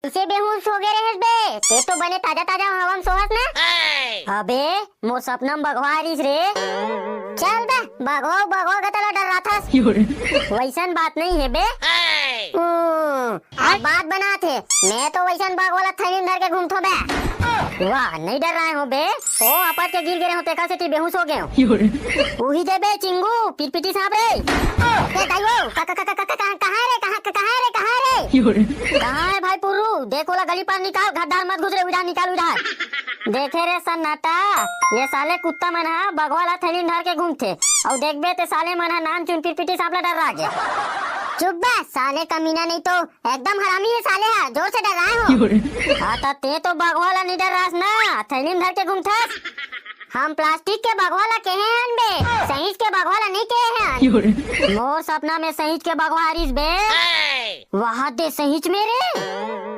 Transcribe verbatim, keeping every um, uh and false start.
कइसे बेहोश हो गे रहेस बे? ते तो बने ताजा ताजा हवा म सोहस ना। अबे, मोर सपना म बघवा आ रिस रे। चल बे, बघवा, बघवा के तला डर्राथस। वइसन बात नइ हे बे। हम्म, अब बात बनात हे। मैं तो वइसन बघवा ला थैली म धर के घूमथों बे। वाह, नइ डर्राय हों बे। ओ, अपट के गिर गे रहेंव, तेकर सेती बेहोश हो गेंव। उही दे बे चिंगू, पिटपिटी सांप रे। ए दाई वो, का, का, कहाँ रे, कहाँ, कहाँ रे, कहाँ रे? कहाँ हे भाई पुर्रू? देख ओला गली पार निकाल, घर डार मत घुस रे, उधार निकाल उधार। देखे रे सन्नाटा, ये साले कुत्ता मन ह बघवा ला थैली म धर के घूमथे, अउ देखबे ते साले मन ह नान चुन पिटपिटी सांप ला डर्रा गे। चुप बे साले कमीना, नहीं तो एकदम हरामी हे साले ह, जोर से डर्राय हों। हाँ, त ते तो बघवा ला नइ डर्रास ना, थैली म धर के घूमथस। हम प्लास्टिक के बघवा ला केहे हन बे, सहींच के बघवा ला नइ केहे हन। मोर सपना में सहींच के बघवा आ रिस बे। वाह दे सहींच में रे।